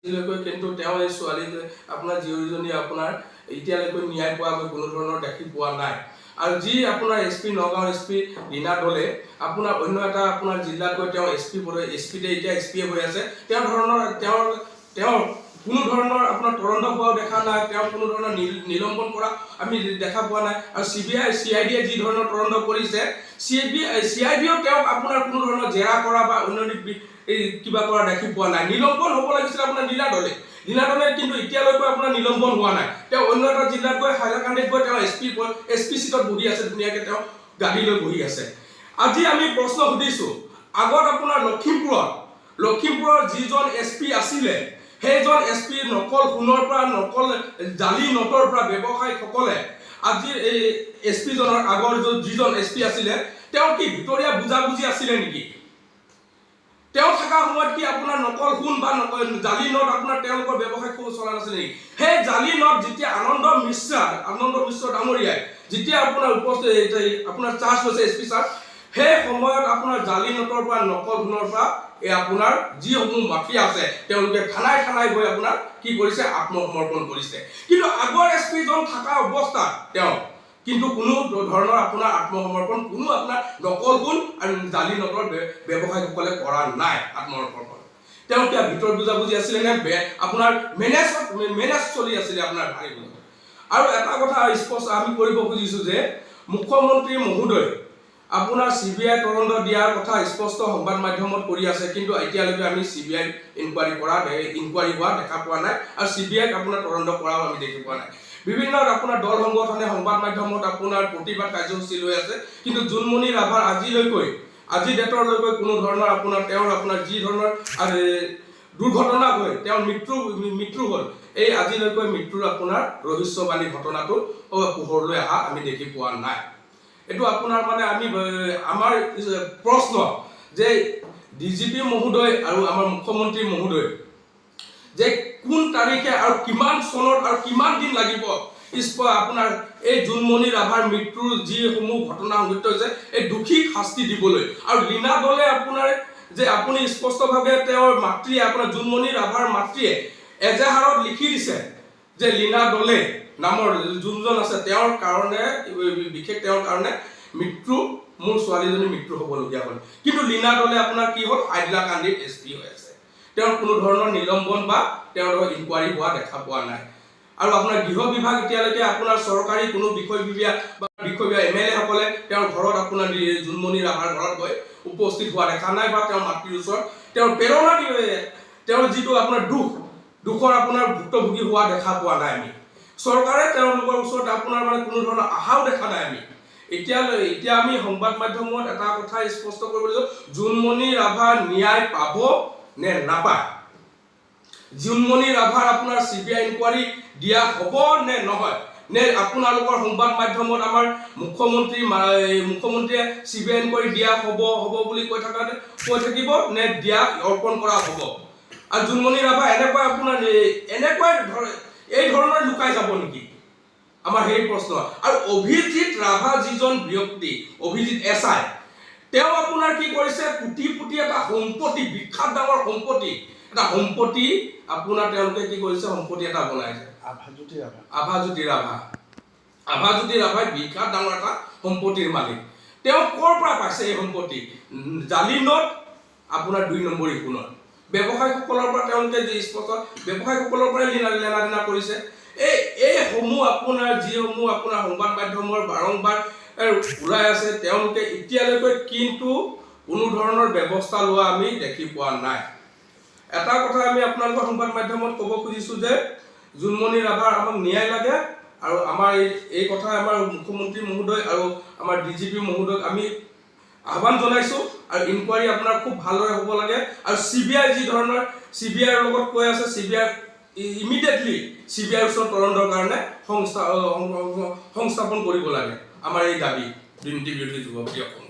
আজিলৈকে কিন্তু তেওঁ এই ছোৱালী আপোনাৰ জীয়ৰীজনী আপোনাৰ এতিয়ালৈকে ন্যায় পোৱা আমি কোনো ধৰণৰ দেখি পোৱা নাই। আৰু যি আপোনাৰ S P, Nagaon S P Leena দলে আপোনাৰ অন্য এটা আপোনাৰ জিলাত গৈ তেওঁ এছ পি পদে, এছ পিতে এতিয়া এছ পিয়ে হৈ আছে। তেওঁ ধৰণৰ তেওঁৰ তেওঁৰ কোনো ধৰণৰ আপোনাৰ তদন্ত হোৱাও দেখা নাই। তেওঁ কোনো ধৰণৰ নিলম্বন কৰা আমি দেখা পোৱা নাই। আৰু C B I, C I ডিয়ে যি ধৰণৰ তদন্ত কৰিছে, C B I, C I ডিয়েও তেওঁক আপোনাৰ কোনো ধৰণৰ জেৰা কৰা বা অন্য এই কিবা কৰা দেখি পোৱা নাই। নিলম্বন হ'ব লাগিছিলে আপোনাৰ লীনা দলে। লীনা দলে কিন্তু এতিয়ালৈকে আপোনাৰ নিলম্বন হোৱা নাই। তেওঁ অন্য এটা জিলাত গৈ, হাইলাকান্দিত গৈ তেওঁ এছ পি চিটত বহি আছে, ধুনীয়াকৈ তেওঁ গাদী লৈ বহি আছে। আজি আমি প্ৰশ্ন সুধিছোঁ, আগত আপোনাৰ লখিমপুৰৰ যিজন এছ পি আছিলে, সেইজন এছ পি নকল সোণৰ পৰা, নকল জালি নোটৰ পৰা ব্যৱসায়ীসকলে আজি এই এছ পিজনৰ আগৰ যিজন এছ পি আছিলে, তেওঁ কি ভিতৰীয়া বুজাবুজি আছিলে নেকি? তেওঁ থকা সময়ত কি আপোনাৰ নকল সোণ বা নকল জালি নোট আপোনাৰ তেওঁলোকৰ ব্যৱসায় খুব চলা নাছিলে নেকি? সেই জালি নোট যেতিয়া আনন্দ মিশ্ৰ ডাঙৰীয়াই যেতিয়া আপোনাৰ উপস্থিত এই আপোনাৰ চাৰ্জ লৈছে, এছ পি চাৰ্জ, সেই সময়ত আপোনাৰ জালি নোটৰ পৰা, নকল সোণৰ পৰা এই আপোনাৰ যিসমূহ মাফিয়া আছে, তেওঁলোকে থানাই থানাই গৈ আপোনাৰ কি কৰিছে? আত্মসমৰ্পণ কৰিছে। কিন্তু আগৰ এছ পিজন থকা অৱস্থাত তেওঁ কিন্তু কোনো ধৰণৰ আপোনাৰ আত্মসমৰ্পণ কোনো আপোনাৰ নকল সোণ আৰু জালি নোটৰ ব্যৱসায়ীসকলে কৰা নাই আত্মসমৰ্পণ। তেওঁ কিয় ভিতৰত বুজাবুজি আছিলে নে আপোনাৰ মেনেজ চলি আছিলে আপোনাৰ ভাবিবলৈ? আৰু এটা কথা স্পষ্ট আমি কৰিব খুজিছোঁ যে মুখ্যমন্ত্ৰী মহোদয় আপোনাৰ চি বি আই তদন্ত দিয়াৰ কথা স্পষ্ট সংবাদ মাধ্যমত কৰি আছে, কিন্তু এতিয়ালৈকে আমি চি বি আই ইনকুৱাৰী হোৱা দেখা পোৱা নাই আৰু চি বি আইক আপোনাৰ তদন্ত কৰাও আমি দেখি পোৱা নাই। বিভিন্ন আপোনাৰ দল সংগঠনে সংবাদ মাধ্যমত আপোনাৰ প্ৰতিবাদ কাৰ্যসূচী লৈ আছে, কিন্তু জোনমণি ৰাভাৰ আজিলৈকে, আজি ডেটৰলৈকে কোনো ধৰণৰ আপোনাৰ তেওঁৰ আপোনাৰ যি ধৰণৰ দুৰ্ঘটনা হৈ তেওঁৰ মৃত্যু মৃত্যু হ'ল, এই আজিলৈকে মৃত্যুৰ আপোনাৰ ৰহস্যবাণী ঘটনাটো পোহৰলৈ অহা আমি দেখি পোৱা নাই। এইটো আপোনাৰ মানে আমি আমাৰ প্ৰশ্ন যে ডি জি পি মহোদয় আৰু আমাৰ মুখ্যমন্ত্ৰী মহোদয় যে কোন তাৰিখে আৰু কিমান চনত আৰু কিমান দিন লাগিব আপোনাৰ এই জোনমণি ৰাভাৰ মৃত্যুৰ যিসমূহ ঘটনা সংঘটিত হৈছে, এই দোষীক শাস্তি দিবলৈ? আৰু লীনা দলে আপোনাৰ যে আপুনি স্পষ্টভাৱে তেওঁৰ মাতৃয়ে, আপোনাৰ জোনমণি ৰাভাৰ মাতৃয়ে এজাহাৰত লিখি দিছে যে লীনা দলে নামৰ যোনজন আছে, তেওঁৰ কাৰণে, বিশেষ তেওঁৰ কাৰণে মৃত্যু, মোৰ ছোৱালীজনীৰ মৃত্যু হ'বলগীয়া হ'ল। কিন্তু লীনা দলে আপোনাৰ কি হ'ল? হাইলাকান্দিত এছ পি হৈ আছে। তেওঁৰ কোনো ধৰণৰ নিলম্বন বা তেওঁৰ ইনকুৱাৰী হোৱা দেখা পোৱা নাই। আৰু আপোনাৰ গৃহ বিভাগ এতিয়ালৈকে আপোনাৰ চৰকাৰী কোনো বিষয়ববীয়া বা বিষয়ববীয়া, এম এল এসকলে তেওঁৰ ঘৰত আপোনাৰ জোনমণি ৰাভাৰ ঘৰত গৈ উপস্থিত হোৱা দেখা নাই বা তেওঁৰ মাতৃৰ ওচৰত তেওঁৰ প্ৰেৰণা দিয়ে, তেওঁৰ যিটো আপোনাৰ দুখৰ আপোনাৰ ভুক্তভোগী হোৱা দেখা পোৱা নাই আমি। চৰকাৰে তেওঁলোকৰ ওচৰত আপোনাৰ মানে কোনো ধৰণৰ আশাও দেখা নাই আমি এতিয়ালৈ। এতিয়া আমি সংবাদ মাধ্যমত এটা কথা স্পষ্ট কৰিব লাগিব, জোনমণি ৰাভা ন্যায় পাব নে নাপায়? জোনমণি ৰাভাৰ আপোনাৰ চি বি আই ইনকুৱাৰী দিয়া হ'ব নে নহয়? নে আপোনালোকৰ সংবাদ মাধ্যমত আমাৰ এই মুখ্যমন্ত্ৰীয়ে চি বি আই ইনকুৱাৰী দিয়া হ'ব হ'ব বুলি কৈ থাকিব নে দিয়া অৰ্পণ কৰা হ'ব? আৰু জোনমণি ৰাভা এনেকুৱা আপোনাৰ এনেকুৱাই এই ধৰণৰ লুকাই যাব নেকি? আমাৰ সেই প্ৰশ্ন। আৰু অভিজিত ৰাভা যিজন ব্যক্তি, অভিজিত এছ I, তেওঁ আপোনাৰ কি কৰিছে? কোটি কোটি এটা সম্পত্তি, বিখ্যাত ডাঙৰ সম্পত্তি এটা, সম্পত্তি আপোনাৰ তেওঁলোকে কি কৰিছে? সম্পত্তি এটা বনাইছে। আভাজ্যোতি ৰাভা। আভাজ্যোতি ৰাভা। আভাজ্যোতি ৰাভাই বিখ্যাত ডাঙৰ এটা সম্পত্তিৰ মালিক। তেওঁ ক'ৰ পৰা পাইছে এই সম্পত্তি? জালি নোট, আপোনাৰ দুই নম্বৰী সোণৰ ব্যৱসায়ীসকলৰ পৰা, তেওঁলোকে যি স্পষ্ট ব্যৱসায়ীসকলৰ পৰাই লেনা দেনা কৰিছে। এইসমূহ আপোনাৰ যিসমূহ আপোনাৰ সংবাদ মাধ্যমৰ বাৰম্বাৰ ওলাই আছে, তেওঁলোকে এতিয়ালৈকে কিন্তু কোনো ধৰণৰ ব্যৱস্থা লোৱা আমি দেখি পোৱা নাই। এটা কথা আমি আপোনালোকৰ সংবাদ মাধ্যমত ক'ব খুজিছোঁ যে জোনমণি ৰাভাৰ আমাক ন্যায় লাগে। আৰু আমাৰ এই কথা আমাৰ মুখ্যমন্ত্ৰী মহোদয় আৰু আমাৰ ডি জি পি মহোদয়ক আমি আহ্বান জনাইছোঁ। আৰু ইনকুৱাৰী আপোনাৰ খুব ভালদৰে হ'ব লাগে। আৰু চি বি আই যি ধৰণৰ চি বি আইৰ লগত কৈ আছে, চি বি আই ইমিডিয়েটলি চি বি আইৰ ওচৰত তদন্তৰ কাৰণে সংস্থাপন কৰিব লাগে। আমাৰ এই দাবী দুৰ্নীতি বিৰোধী যুৱ অসম।